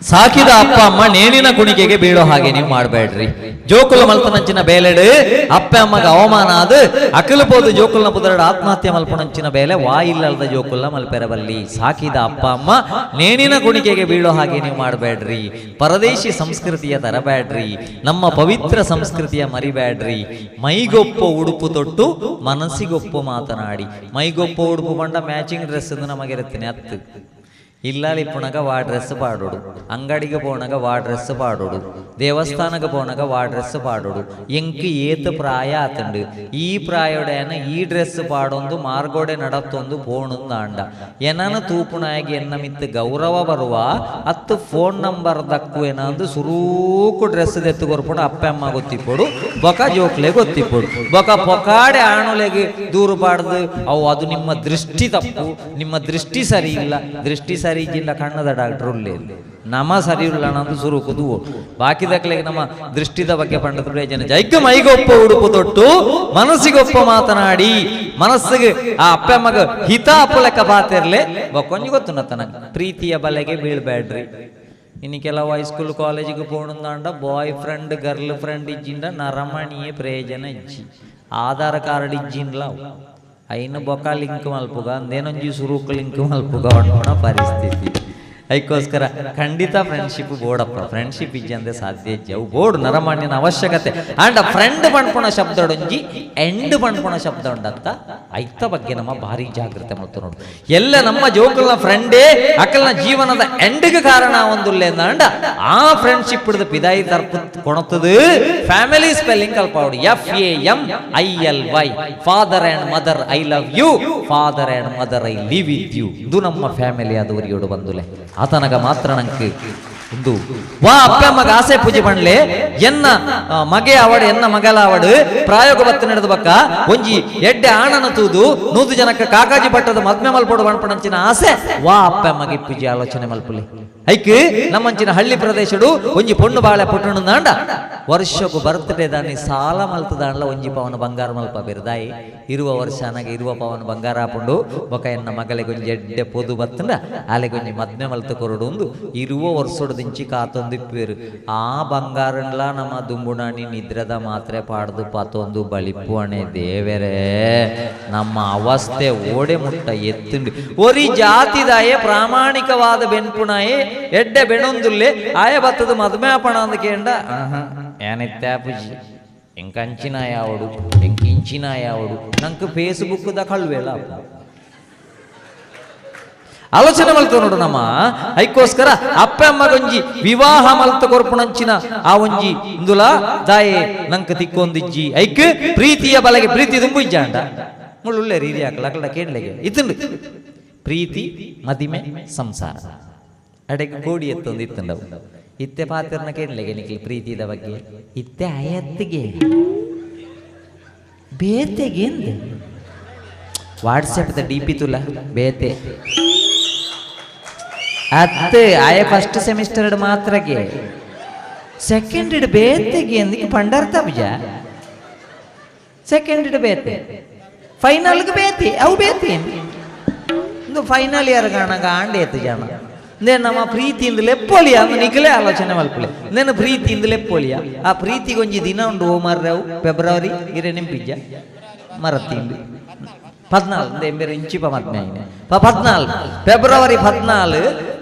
ಸಾಕಿದ ಅಪ್ಪ ಅಮ್ಮ ನೇಣಿನ ಕುಣಿಕೆಗೆ ಬೀಳೋ ಹಾಗೆ ನೀವು ಮಾಡಬೇಡ್ರಿ. ಜೋಕುಲ ಮಲ್ಪನಂಚಿನ ಬೇಲೆಡು ಅಪ್ಪ ಅಮ್ಮಗ ಅವಮಾನ ಅದು ಅಕಲು ಪೋದು ಜೋಕುಲ್ನ ಪುದರಡು ಆತ್ಮಹತ್ಯೆ ಮಲ್ಪನಂಚಿನ ಬೇಲೆ ವಾಯಿಲ್ಲದ ಜೋಕುಲ್ಲ ಮಲ್ಪೆರಬಲ್ಲಿ. ಸಾಕಿದ ಅಪ್ಪ ಅಮ್ಮ ನೇಣಿನ ಕುಣಿಕೆಗೆ ಬೀಳೋ ಹಾಗೆ ನೀವು ಮಾಡಬೇಡ್ರಿ. ಪರದೇಶಿ ಸಂಸ್ಕೃತಿಯ ತರಬೇಡ್ರಿ, ನಮ್ಮ ಪವಿತ್ರ ಸಂಸ್ಕೃತಿಯ ಮರಿಬೇಡ್ರಿ. ಮೈಗೊಪ್ಪ ಉಡುಪು ತೊಟ್ಟು ಮನಸ್ಸಿಗೊಪ್ಪ ಮಾತನಾಡಿ. ಮೈಗೊಪ್ಪ ಉಡುಪು ಬಂಡ ಮ್ಯಾಚಿಂಗ್ ಡ್ರೆಸ್ ಎಂದು ನಮಗಿರುತ್ತೇನೆ ಅತ್ತು ಇಲ್ಲಾಲಿ ಪುಣಗ ವಾ ಡ್ರೆಸ್ ಪಾಡೋಡು, ಅಂಗಡಿಗೆ ಪೋಣಗ ವಾ ಡ್ರೆಸ್ ಪಾಡೋಡು, ದೇವಸ್ಥಾನಕ್ಕೆ ಪೋಣಗ ವಾ ಡ್ರೆಸ್ ಪಾಡೋಡು. ಎಂಕ್ ಏತ್ ಪ್ರಾಯ ಆತಂಡು, ಈ ಪ್ರಾಯೋಡೆನ ಈ ಡ್ರೆಸ್ ಪಾಡೊಂದು ಮಾರ್ಗೋಡೆ ನಡತ್ತೊಂದು ಪೋಣುಂದಾಂಡ ಎನನ ತೂಪುನಾಗಿ ಎನ್ನ ಮಿತ್ತು ಗೌರವ ಬರುವ ಅತ್ತು ಫೋನ್ ನಂಬರ್ ದಕ್ಕು ಏನಂದು ಸುರೂಕು ಡ್ರೆಸ್ ದೆತ್ತು ಕೊರ್ಪುಂಡು ಅಪ್ಪ ಅಮ್ಮ ಗೊತ್ತಿಪ್ಪೋಡು, ಬೊಕ ಜೋಕ್ಲೆ ಗೊತ್ತಿಪ್ಪೋಡು, ಬೊಕ ಪೊಕಾಡೆ ಆಣುಲೆಗೆ ದೂರು ಪಾಡ್ದು ಅವು ಅದು ನಿಮ್ಮ ದೃಷ್ಟಿ ತಪ್ಪು, ನಿಮ್ಮ ದೃಷ್ಟಿ ಸರಿ ಇಲ್ಲ, ದೃಷ್ಟಿ ಸರಿ ಜಿಲ್ಲ ಕಣ್ಣದ ಡಾಕ್ಟರ್ ಉಳ್ಳೇ ನಮ ಸರಿ ಇಲ್ಲ ನಂದು ಸುರುಕುದು ಬಾಕಿದಕ್ಲೆಗೆ ನಮ್ಮ ದೃಷ್ಟಿದ ಬಗ್ಗೆ ಪಂಡದ ಪ್ರಯೋಜನ. ಜೈಕ ಮೈಗೊಪ್ಪ ಉಡುಪು ತೊಟ್ಟು ಮನಸ್ಸಿಗೊಪ್ಪ ಮಾತನಾಡಿ ಮನಸ್ಸಿಗೆ ಆ ಅಪ್ಪ ಮಗ ಹಿತ ಅಪ್ಪಲೆಕ್ಕ ಪಾತಿರ್ಲೆ ಬೊಕ್ಕೊಂಜಿ ಗೊತ್ತು ನತ್ತನ ಪ್ರೀತಿಯ ಬಲೆಗೆ ಬೀಳ್ಬೇಡ್ರಿ. ಇನ್ನು ಕೆಲವು ಹೈಸ್ಕೂಲ್ ಕಾಲೇಜಿಗೆ ಪೋಣಂದಾಂಡ ಬಾಯ್ ಫ್ರೆಂಡ್ ಗರ್ಲ್ ಫ್ರೆಂಡ್ ಇಜ್ಜಿಂದ ನರಮಣಿಯೇ ಪ್ರಯೋಜನ ಇಜ್ಜಿ, ಆಧಾರ್ ಕಾರ್ಡ್ ಇಜ್ಜಿನ್ಲ ಐನು ಬೊಕ ಲಿಂಕ್ ಮಲ್ಪುಗ ಅಂದೇನೊಂಜಿ ಸುರುಕು ಲಿಂಕ್ ಮಲ್ಪುಗ ಅನ್ನೋಣ ಪರಿಸ್ಥಿತಿ. ಅದಕ್ಕೋಸ್ಕರ ಖಂಡಿತ ಫ್ರೆಂಡ್ಶಿಪ್ ಬೋಡಪ್ಪ, ಫ್ರೆಂಡ್ಶಿಪ್ ಇಜ್ಜಿ ಅಂದ್ರೆ ಸಾಧ್ಯ ಇಜ್ಜಿ. ಅವು ಬೋರ್ಡ್ ನರಮಾನ್ಯನ ಅವಶ್ಯಕತೆ. ಆಂಡ ಫ್ರೆಂಡ್ ಪಣ್ಪುಣ ಶಬ್ದಡೊಂಜಿ ಎಂಡ್ ಪಣ್ಪುಣ ಶಬ್ದ ಉಂಡತ್ತ ಐತ ಬಗ್ಗೆ ನಮ್ಮ ಭಾರಿ ಜಾಗ್ರತೆ ಮಾಡ್ತು ನೋಡು. ಎಲ್ಲ ನಮ್ಮ ಜೋಕಲ್ನ ಫ್ರೆಂಡೇ ಅಕಲ್ನ ಜೀವನದ ಎಂಡ್ಗೆ ಕಾರಣ ಒಂದುಲ್ಲೆ ಅಂದ ಆ ಫ್ರೆಂಡ್ಶಿಪ್ ಹಿಡಿದು ಪಿದಾಯಿ ತರ್ಪು ಕೊಣತದು. ಫ್ಯಾಮಿಲಿ ಸ್ಪೆಲ್ಲಿಂಗ್ ಕಲ್ಪಾವಡು FAMILY, father and mother I love you, father and mother I live with you. ಇದು ನಮ್ಮ ಫ್ಯಾಮಿಲಿ ಆದವರಿಯೋಡು ಬಂದುಲೆ ಆತನಗ ಮಾತ್ರ ನಂಗೆ ಒಂದು ವಾ ಅಪ್ಪ ಮಗ ಆಸೆ ಪೂಜೆ ಪಣ್ಲೆ ಎನ್ನ ಮಗೆ ಅವಡು ಎನ್ನ ಮಗಲ ಅವಡು ಪ್ರಾಯೋಗ ಬತ್ತ ನಡೆದ ಬಕ್ಕ ಒಂಜಿ ಎಡ್ಡೆ ಆಣನ ತೂದು 100 ಜನಕ್ಕೆ ಕಾಕಾಜಿ ಪಟ್ಟದ ಮದ್ಮೆ ಮಲ್ಪಡು ಪಣಪಣಂಚಿನ ಆಸೆ ವಾ ಅಪ್ಪ ಮಗೆ ಪೂಜೆ ಆಲೋಚನೆ ಮಲ್ಪುಲೆ. ಐಕ್ ನಮ್ಮಂಚಿನ ಹಳ್ಳಿ ಪ್ರದೇಶಡು ಒಂಜಿ ಪೊಣ್ಣು ಬಾಳೆ ಪುಟ್ಟಣು ದಾಂಡ ವರ್ಷಕ್ಕೂ ಬರ್ತ್ಡೇ ದಾನಿ ಸಾಲ ಮಲ್ತದಾಂಡ್ಲ ಒಂಜಿ ಪವನ ಬಂಗಾರ ಮಲ್ಪ ಬಿರ್ದಾಯಿ ಇರುವ ವರ್ಷ ಅನಗ ಇರುವ ಪವನ ಬಂಗಾರ ಹಾಪುಂಡು ಬೊಕ ಎನ್ನ ಮಗಳಿಗೆ ಒಂಜಿ ಎಡ್ಡೆ ಪೊದು ಬತ್ತಂಡ ಆಲೆಗೊಂಜಿ ಮದ್ಮೆ ಮಲ್ತ ಕೊರಡು ಒಂದು ಇರುವ ವರ್ಷೋಡು ದಿಂಚಿ ಕಾತೊಂದು ಇಪ್ಪೇರು ಆ ಬಂಗಾರನ್ಲ ನಮ್ಮ ದುಂಬುಣಾಣಿ ನಿದ್ರದ ಮಾತ್ರೆ ಪಾಡ್ದು ಪಾತೊಂದು ಬಳಿಪು ಅಣೆ ದೇವರೇ ನಮ್ಮ ಅವಸ್ಥೆ ಓಡೆ ಮುಟ್ಟ ಎತ್ತುಂಡು. ಒರಿ ಜಾತಿದಾಯೆ ಪ್ರಾಮಾಣಿಕವಾದ ಬೆನ್ಪುಣಾಯೆ ಎಡ್ಡೆ ಬೆಣೊಂದುಲ್ಲೆ ಆಯ ಬತ್ತದ ಮದ್ಮ್ಯಾಪಣ ಅಂದ ಕೇಂಡ ಏನಿತ್ಯಾಪುಜಿ ಎಂಕಂಚಿನ ಯಾವಡು ಎಂಕಿಂಚಿನ ಯಾವಡು ನಂಗೆ ಫೇಸ್ಬುಕ್ the ಕಳ್ವೇಳ ಆಲೋಚನೆ ಮಲ್ತ ನೋಡು ನಮ್ಮ. ಐಕ್ಕೋಸ್ಕರ ಅಪ್ಪ ಅಮ್ಮಗೊಂಜಿ ವಿವಾಹ ಮಲ್ತ ಕೊರ್ಪುಣಂಚಿನ ಆ ಒಂಜಿ ಇಂದುಲ ದಾಯೆ ನಂಕ ತಿಕ್ಕೊಂದಿಜ್ಜಿ ಐಕ್ ಪ್ರೀತಿಯ ಬಲಗೆ ಪ್ರೀತಿ ದುಂಬು ಇಜ್ಜಾಂಡ ಮುಳ್ಳುಳ್ಳೆ ರೀತಿ ಹಾಕಲ ಅಕಲ ಕೇಳಲೆಗೆ ಇತ್ತಂಡು ಪ್ರೀತಿ ಮದಿಮೆ ಸಂಸಾರ ಅಡೆಗೆ ಕೋಡಿ ಎತ್ತೊಂದು ಇತ್ತಂಡವು ಇತ್ತೆ ಪಾತ್ರನ ಕೇಳಲೆಗೆ ನಿಖಿಲ್ ಪ್ರೀತಿದ ಬಗ್ಗೆ ಇತ್ತೆ ಅಯತ್ತಿಗೆ ಬೇತೆಗೆ ವಾಟ್ಸಪ್ ಡಿ ಪಿ ತುಲ ಬೇತೆ ಅತ್ತೆ ಆಯ ಫಸ್ಟ್ ಸೆಮಿಸ್ಟರ್ ಮಾತ್ರಗೆ ಸೆಕೆಂಡ್ ಬೇತೆಗೆ ಎಂದಿಗೆ ಪಂಡರ್ತ ಬುಜ ಸೆಕೆಂಡ್ ಬೇತೆ ಫೈನಲ್ಗೆ ಬೇತೆ ಅವು ಬೇತೆ ಇಂದು ಫೈನಲ್ ಇಯರ್ ಕಾಣಗ ಆಂಡೇತು ಜನ ನಮ್ಮ ಪ್ರೀತಿಯಿಂದ ಲೆಪ್ಪೊಲಿಯ ಅಂದ್ ನಿಖಲೇ ಆಲೋಚನೆ ಮಲ್ಪಲೆ ನೇನು ಪ್ರೀತಿಯಿಂದ ಲೆಪ್ಪೊಲಿಯ ಆ ಪ್ರೀತಿಗೊಂಜಿ ದಿನ ಉಂಡು ಓ ಮಾರ್ರವು ಫೆಬ್ರವರಿ ಇರೆ ನಿಂಪಿಜ್ಜ ಮರತಿಂದು 14 ಎಂಬೇರು ಇಂಚಿಪ ಮದ್ಮೆ 14 ಫೆಬ್ರವರಿ 14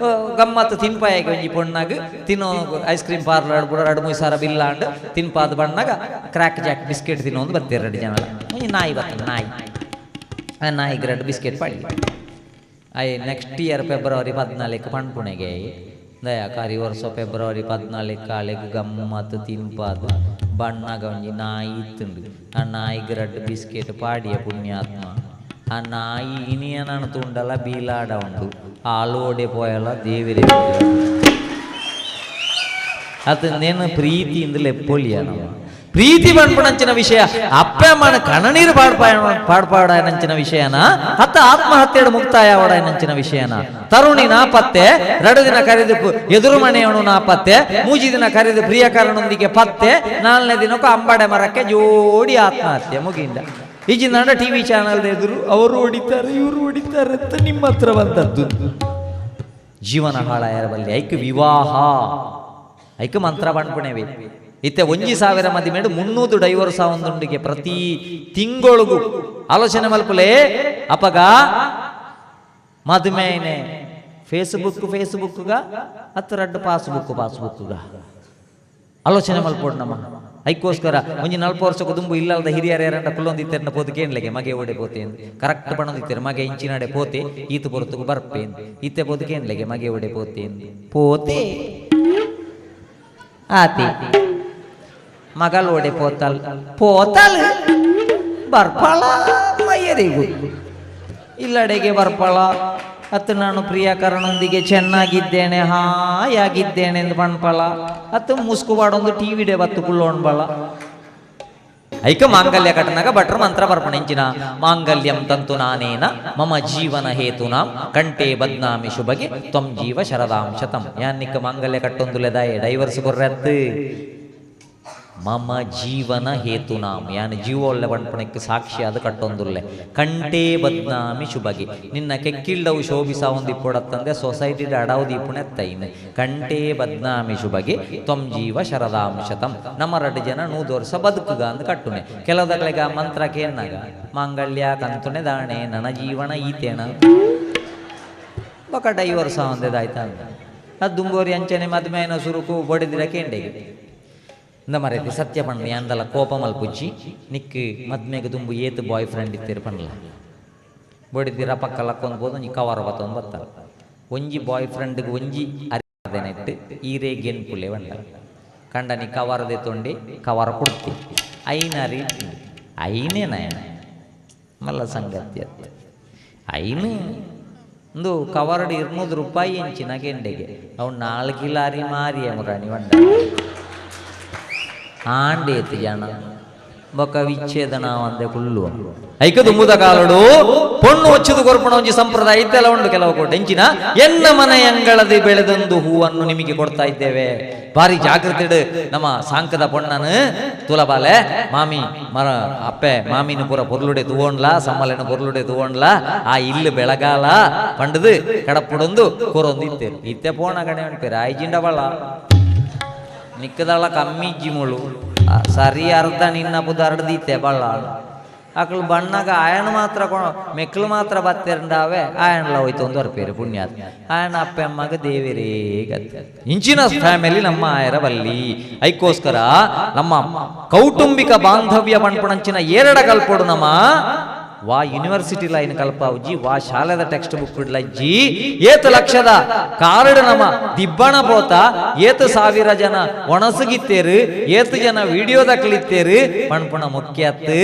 ಗಮ್ಮತ್ತು ತಿನ್ಪಾಯಿಗೆ ಒಂಜಿ ಪೊಣ್ಣಾಗ ತಿನ್ನೋ ಐಸ್ ಕ್ರೀಮ್ ಪಾರ್ಲರ್ ಬುಡ 2-3 ಸಾವಿರ ಬಿಲ್ಲಾಂಡ್ ತಿನ್ಪಾದ ಬಣ್ಣಾಗ ಕ್ರ್ಯಾಕ್ ಜಾಕ್ ಬಿಸ್ಕೆಟ್ ತಿನ್ನೋ ಒಂದು ಬರ್ತೀರ 2 ಜನ ಒಂಜಿ ನಾಯಿ ಬರ್ತದೆ ನಾಯಿ ಆ ನಾಯಿಗೆ 2 ಬಿಸ್ಕೆಟ್ ಪಾಡಿ ಆಯ್ ನೆಕ್ಸ್ಟ್ ಇಯರ್ ಫೆಬ್ರವರಿ 14 ಪಣ್ಪುಣೆಗೆ ದಯಾ ಕಾರಿ ವರ್ಷ ಫೆಬ್ರವರಿ 14 ಕಾಲೆಗೆ ಗಮ್ಮತ್ತು ತಿನ್ಪಾದು ಬಣ್ಣಾಗ ಒಂಜಿ ನಾಯಿ ಇತ್ತುಂಡು ಆ ನಾಯಿಗೆ 2 ಬಿಸ್ಕೆಟ್ ಪಾಡಿಯ ಪುಣ್ಯಾತ್ಮ ಆ ನಾಯಿ ಇನಿಯನನ್ನು ತುಂಡಲ ಬೀಲಾಡ ಉಂಡು ಆಲೋಡೆ ಪೋಯಲ ದೇವಿರೆ ಅದು ನೇನು ಪ್ರೀತಿಯಿಂದ ಲೆಪ್ಪೊಲಿಯ ನಮ್ಮ ಪ್ರೀತಿ ಪಣ್ಪುಣಂಚಿನ ವಿಷಯ ಅಪ್ಪ ಅಮ್ಮನ ಕಣನೀರು ಪಾಡ್ಪಾಡನಂಚಿನ ವಿಷಯನ ಹತ್ತ ಆತ್ಮಹತ್ಯೆಡು ಮುಕ್ತಾಯ ಅವಡನಂಚಿನ ವಿಷಯನ ತರುಣಿ ನಾಪತ್ತೆ 2 ದಿನ ಕರೆದು ಎದುರು ಮನೆಯವನು ನಾಪತ್ತೆ 3 ದಿನ ಕರೆದು ಪ್ರಿಯಕರನೊಂದಿಗೆ ಪತ್ತೆ 4ನೇ ದಿನಕ್ಕೂ ಅಂಬಡೆ ಮರಕ್ಕೆ ಜೋಡಿ ಆತ್ಮಹತ್ಯೆ ಮುಗಿಂದ. ಈಜಿನ ಟಿವಿ ಚಾನಲ್ ಎದುರು ಅವರು ಹೊಡಿತಾರೆ ಇವರು ಹೊಡಿತಾರೆ ಅಂತ ನಿಮ್ಮ ಹತ್ರ ಬಂದದ್ದು. ಜೀವನ ಹಾಳಾಯರ ಬಲ್ಲಿ ಐಕ್ ವಿವಾಹ ಐಕ್ ಮಂತ್ರ ಪಣ್ಪುಣೆವೆ. ಇತ್ತೆ 1000 ಮದಿಮೇಡು 300 ಡೈವರ್ಸ್ ಒಂದುಂಡಿಗೆ ಪ್ರತಿ ತಿಂಗೊಳಗು ಆಲೋಚನೆ ಮಲ್ಪುಲೆ. ಅಪಗ ಮದುಮೆನೆ ಫೇಸ್ಬುಕ್ ಫೇಸ್ಬುಕ್ಗ ಅತ್ತು ರಡ್ಡು ಪಾಸ್ಬುಕ್ ಪಾಸ್ಬುಕ್ಗ ಆಲೋಚನೆ ಮಲ್ಪೋಡು ನಮ್ಮ. ಐಕ್ಕೋಸ್ಕರ ಒಂಜಿ 40 ವರ್ಷಕ್ಕೆ ದುಂಬು ಇಲ್ಲದ ಹಿರಿಯರ ಯಾರಂಡ ಕುಲ್ಲೊಂದಿತ್ತೆರ್ನ ಪೋದು ಕೇನ್ಲೆಗೆ ಮಗೆ ಓಡೆ ಪೋತೆ ಕರೆಕ್ಟ್ ಪಣೊಂದಿತ್ತೆರ್ ಮಗೆ ಇಂಚಿನಡೆ ಪೋತೆ ಈತು ಪೊರ್ತುಗು ಬರ್ಪೇನ್ ಇತ್ತೆ ಪೋದು ಕೇನ್ಲೆಗೆ ಮಗೆ ಓಡೆ ಪೋತೆ ಪೋತೆ ಆತಿ ಮಗಲ್ ಓಡೆ ಪೋತಲ್ ಪೋತಲ್ ಬರ್ಪಳ ಮಯ್ಯರಿಗು ಇಲ್ಲಡೆಗೆ ಬರ್ಪಳ ಅತ್ತು ನಾನು ಪ್ರಿಯಕರನೊಂದಿಗೆ ಚೆನ್ನಾಗಿದ್ದೇನೆ ಹಾಯಾಗಿದ್ದೇನೆ ಎಂದು ಪಣ್ಪಳ ಅತ್ತು ಮುಸ್ಕುಬಾಡೊಂದು ಟಿವಿ ಡೇ ಬತ್ತು ಕುಳ್ಳೋಣ್ಬಳ. ಐಕ ಮಾಂಗಲ್ಯ ಕಟ್ಟನಾಗ ಭಟ್ರು ಮಂತ್ರ ಬರ್ಪಣ ಇಂಚಿನ ಮಾಂಗಲ್ಯಂ ತಂತು ನಾನೇನ ಮಮ ಜೀವನ ಹೇತುನಾಂ ಕಂಟೆ ಬದ್ನಾಮಿ ಶುಭಗೆ ತ್ವಂ ಜೀವ ಶರದಾಂ ಶತಂ. ಯಾನಿಕ್ಕ ಮಾಂಗಲ್ಯ ಕಟ್ಟೊಂದುಲೆದಾಯೆ ಡೈವರ್ಸ್ ಕೊರ್ರತ್ತು ಮಮ ಜೀವನ ಹೇತುನಾಂ ಯಾನ್ ಜೀವೊಳ್ಳೆ ಪಣ್ಪಣಕ್ಕೆ ಸಾಕ್ಷಿಯಾದ ಕಟ್ಟೊಂದುಲ್ಲೆ ಕಂಟೇ ಬದ್ನಾಮಿ ಶುಭಗೆ ನಿನ್ನ ಕೆಕ್ಕಿಲ್ಡವು ಶೋಭಿಸ ಒಂದು ಇಪ್ಪೊಡತ್ತಂದೆ ಸೊಸೈಟಿ ಅಡವು ದೀಪುಣೆ ತೈನ್ ಕಂಟೇ ಬದ್ನಾಮಿ ಶುಭಗೆ ತ್ವಂ ಜೀವ ಶರದಾಂ ಶತಂ. ನಮ್ಮ ರಡ್ಡು ಜನ 100 ವರ್ಷ ಬದುಕುಗ ಅಂದ್ ಕಟ್ಟುನೆ. ಕೆಲವುದಗಳಿಗೆ ಆ ಮಂತ್ರಕ್ಕೆ ಏನಾಗ ಮಾಂಗಲ್ಯ ಕಂತುನೆ ದಾಣೆ ನನ್ನ ಜೀವನ ಈತೇನ ಬಕ ಡೈವರ್ಸ ಒಂದೇದಾಯ್ತಾ ಅದು ದುಂಬೋರಿ ಅಂಚನೆ ಮದ್ಮೇನ ಸುರುಕು ಬಡಿದಿರ ಕೇಂಡೆಗೆ ಇಂದ ಮರೈತಿ ಸತ್ಯ ಪಣ್ಣ ಯಾಂದಲ ಕೋಪ ಮಲ್ಪುಜ್ಜಿ ನಿಕ್ ಮದ್ಮೆಗೆ ದುಂಬು ಏತು ಬಾಯ್ ಫ್ರೆಂಡ್ ಇತ್ತೀರ ಪಣ್ಲ ಬಡಿದಿರ ಪಕ್ಕ ಲಕ್ಕೊಂದು ಬೋದು ಒಂಜಿ ಕವರ ಬತ್ತೊಂದು ಬತ್ತಲ್ಲ ಒಂಜಿ ಬಾಯ್ ಫ್ರೆಂಡ್ಗೆ ಒಂಜಿ ಅರಿದೆನೆಟ್ಟು ಈರೇ ಗೆನ್ಪುಲೆ ಬಂಡ ಕಂಡ ನೀ ಕವರದೆ ತೊಂಡಿ ಕವರ ಕೊಡ್ತಿ ಐನರಿ ಐನೇನ ಮಲ್ಲ ಸಂಗತಿ ಅತ್ತ ಐನು ಒಂದು ಕವರಡು 200 ರೂಪಾಯಿ ಎಂಚಿನ ಗೆಂಡೆಗೆ ಅವು 4 ಕಿಲೋ ಅರಿ ಮಾರಿಯ ಮುರಾಣಿ ಬಂಡ ಆಂಡೇತು ಜನ ಬೊಕ ವಿಚ್ಛೇದನ ಒಂದೇ ಕುಳ್ಳು ಐಕ ದುಂಬುದ ಕಾಲಡು ಪೊಣ್ಣು ಒಚ್ಚುದು ಕೊರ್ಪಣ ಒಂಜಿ ಸಂಪ್ರದಾಯ ಇತ್ತೆಲ್ಲ ಉಂಡು ಕೆಲವು ಕೊಟ್ಟು ಎಂಚಿನ ಎನ್ನ ಮನೆಯಂಗಳದಿ ಬೆಳೆದೊಂದು ಹೂವನ್ನು ನಿಮಗೆ ಕೊಡ್ತಾ ಇದ್ದೇವೆ. ಭಾರಿ ಜಾಗೃತಿ ನಮ್ಮ ಸಾಂಕದ ಪೊಣ್ಣನು ತುಲಬಾಲೆ ಮಾಮಿ ಮರ ಅಪ್ಪೆ ಮಾಮಿನ ಪೂರ ಪೊರ್ಲುಡೆ ತೂವೊಂಡ್ಲ ಸಮ್ಮಲೆನ ಪೊರ್ಲುಡೆ ತೂವೊಂಡ್ಲ ಆ ಇಲ್ಲು ಬೆಳಗಾಲ ಪಂಡದು ಕಡಪುಡೊಂದು ಕೊರೊಂದು ಇತ್ತೇರು ಇತ್ತೆ ಪೋಣ ಕಡೆ ಉಂಟು ಆಯ್ಜಿಂಡ ಬಳ ನಿಕ್ಕದಳ ಕಮ್ಮಿ ಜಿಮುಳು ಸರಿ ಅರ್ಧ ನಿನ್ನ ಪುದರ್ದೀತೆ ಬಳ್ಳ ಅಕ್ಳು ಬಣ್ಣಗ ಆಯನ ಮಾತ್ರ ಮೆಕ್ಳು ಮಾತ್ರ ಬತ್ತೆರಂಡಾವೆ ಆಯನ್ಲ ಹೋಯ್ತು ಒಂದು ಬರ್ಪೇರು ಪುಣ್ಯಾತ್ ಆಯನ ಅಪ್ಪೆ ಅಮ್ಮಗ ದೇವಿರೇ ಗತಿ ಇಂಚಿನ ಫ್ಯಾಮಿಲಿ ನಮ್ಮ ಆಯರ ಬಲ್ಲಿ. ಐಕ್ಕೋಸ್ಕರ ನಮ್ಮ ಕೌಟುಂಬಿಕ ಬಾಂಧವ್ಯ ಪಣ್ಪುಣಂಚಿನ ಏರಡ ಕಲ್ಪೊಡು ನಮ್ಮ ವಾ ಯೂನಿವರ್ಸಿಟಿ ಲೈನ್ ಕಲ್ಪಾವುಜಿ ವಾ ಶಾಲೆದ ಟೆಕ್ಸ್ಟ್ ಬುಕ್ ಇಡ್ಲಜ್ಜಿ ಏತು ಲಕ್ಷದ ಕಾರಡು ನಮ್ಮ ದಿಬ್ಬಣ ಪೋತ ಏತು ಸಾವಿರ ಜನ ಒಣಸುಗಿತ್ತೇರು ಏತು ಜನ ವಿಡಿಯೋದ ಕಲಿತ್ತೇರು ಪಣ್ಪುಣ ಮುಖ್ಯತ್ತು.